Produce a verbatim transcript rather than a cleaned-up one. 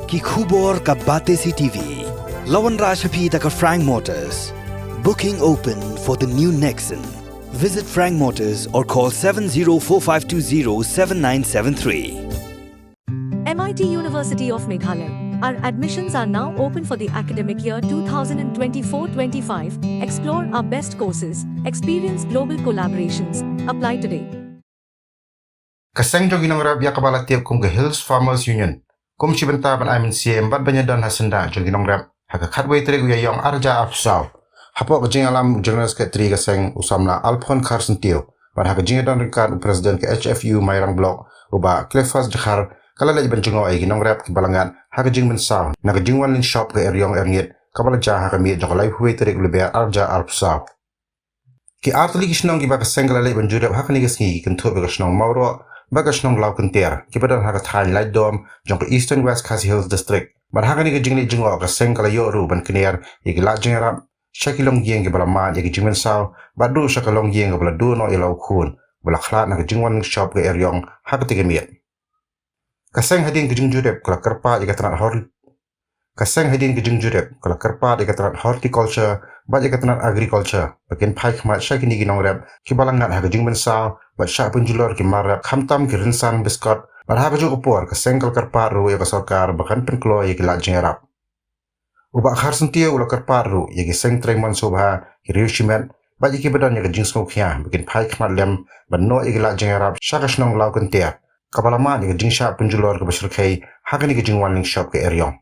Ki khubor ka Batesi TV. La wanrah sha phi da ka Frank Motors. Booking open for the new Nexon. Visit Frank Motors or call seven zero four five two zero seven nine seven three. M I T University of Meghalaya. Our admissions are now open for the academic year twenty twenty-four twenty-five. Explore our best courses, experience global collaborations. Apply today. Ka seng jong ki nongrep ïa kaba la tip kum ka Hills Farmers Union, kum shi bynta ban ai mynsiem bad ban ïadon ha syndah jong ki nongrep ha ka khatwei tarik u Ïaïong arhajar arphew saw. Hapoh ka jingïalam u General Secretary ka seng u samla Alphonse Kharsyntiew bad ha ka jingïadon ryngkat u President ka H F U Mairang Block u Bah Cleophas Dkhar, ka la leit ban jngoh ïa ki nongrep kiba la ngat ha ka jingmynsaw na ka jingwan lyngshop ka eriong erngit kaba la jia ha ka miet jong ka laiphew wei tarik u Lber arhajar arphew saw. Ki artylli ki shnong kiba ka seng ka la leit ban jurip ha kane ka sngi ki kynthup ïa ka shnong Mawroh bad ka shnong Lawkynter kiba don ha ka thaiñ Laitdom jong ka Eastern West Khasi Hills District. Bad ha kane ka jingleit jngoh ka seng ka la ïoh ruh ban kner ïa ki lad jingïarap sha ki longïing kiba la mad ïa ki jingmynsaw bad ruh sha ka longïing kaba la duh noh ïa la u khun ba la khlad na ka jingwan lyngshop ka eriong ha katei ka miet. Ka seng hadien ka jingjurip ka la kyrpad ïa ka tnat hor Ka seng hadien ka jingjurip ka la kyrpad ïa ka tnat horticulture bad ïa ka tnat agriculture ba kin phai khmat sha kine ki nongrep kiba la ngat ha ka jingmynsaw bad shah pynjulor ki mar rep khamtam ki rynsan biskot. Bad ha kajuh ka por ka seng ka la kyrpad ruh ïa ka sorkar ba kan pynkloi ïa ki lad jingïarap. U Bah Kharsyntiew u la kyrpad ruh ïa ki seng trei mon sngewbha, ki riew shimet bad ïa kiba don ïa ka jingsngewkhia ba kin phai khmat lem ban noh ïa ki lad jingïarap sha ka shnong Lawkynter kaba la mad ïa ka jingshah pynjulor kaba shyrkhei ha kane ka jingwan lyngshop ka eriong.